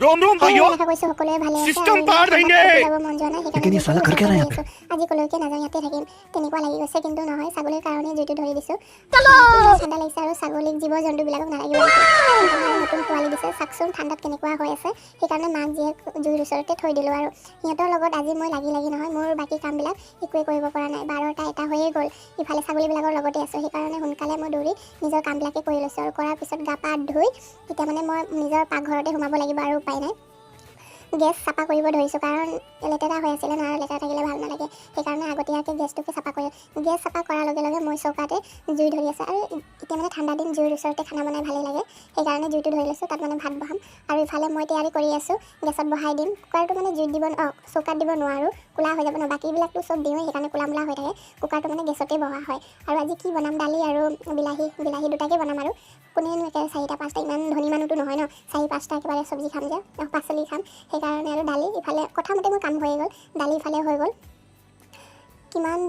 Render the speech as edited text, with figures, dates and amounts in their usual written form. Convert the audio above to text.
राम राम भाइयों। আশা কৰিছোঁ সকলোৱে ভালে আছে। System আৰু পাৰ ইমান দেংগে। ঠাণ্ডাত ক'তো যাব মন যোৱা নাই, সেইকাৰণে लेकिन ये জুইটো साला कर क्या ওচৰতে रहा है यहाँ ধৰি पे? আছোঁ। আজি ক'লৈকে নাযাওঁ, ইয়াতে থাকিম তেনেকুৱা লাগি গৈছে, কিন্তু নহয়, ছাগলীৰ কাৰণে জুইটো ধৰি দিছোঁ। ঠাণ্ডা লাগিছে আৰু ছাগলীক, জীৱ জন্তুবিলাকক নালাগিব দিছে। সেইকাৰণে নতুন পোৱালি দিছে, চাওকচোন ঠাণ্ডাত কেনেকুৱা হৈ আছে। সেইকাৰণে মাক জীয়েক জুইৰ ওচৰতে থৈ দিলোঁ আৰু সিহঁতৰ লগত আজি মই লাগি লাগি নহয় মোৰ বাকী কামবিলাক একোৱে কৰিব পৰা নাই। 12টা 1 হৈয়ে গ'ল, ইফালে ছাগলীবিলাকৰ লগতে আছোঁ। সেইকাৰণে সোনকালে মই দৌৰি নিজৰ কামবিলাকে কৰি লৈছোঁ আৰু কৰাৰ পিছত গা পা ধুই এতিয়া মানে মই নিজৰ পাকঘৰতে সোমাব লাগিব আৰু উপায় নাই। গেছ চাফা কৰিব ধৰিছোঁ, কাৰণ লেতেৰা হৈ আছিলে ন, আৰু লেতেৰা থাকিলে ভাল নালাগে। সেইকাৰণে আগতীয়াকৈ গেছটোকে চাফা কৰি, গেছ চাফা কৰাৰ লগে লগে মই চৌকাতে জুই ধৰি আছোঁ। আৰু এতিয়া মানে ঠাণ্ডা দিন, জুইৰ ওচৰতে খানা বনাই ভালেই লাগে। সেইকাৰণে জুইটো ধৰি লৈছোঁ, তাত মানে ভাত বহাম। আৰু ইফালে মই তৈয়াৰী কৰি আছোঁ, গেছত বহাই দিম। কুকাৰটো মানে জুইত দিব, অঁ, চৌকাত দিব নোৱাৰোঁ, ক'লা হৈ যাব ন। বাকীবিলাকতো চব দিওঁৱেই, সেইকাৰণে ক'লা মোলা হৈ থাকে। কুকাৰটো মানে গেছতে বহা হয়। আৰু আজি কি বনাম? দালি আৰু বিলাহী, বিলাহী দুটাকে বনাম। আৰু কোনেনো একে চাৰিটা পাঁচটা, ইমান ধনী মানুহটো নহয় ন, চাৰি পাঁচটা একেবাৰে চব্জি খাম যে, পাচলি খাম। সেইকাৰণে আৰু দালি ইফালে, কথামতে মোৰ কাম হৈয়ে গ'ল। দালি ইফালে হৈ গ'ল। কিমান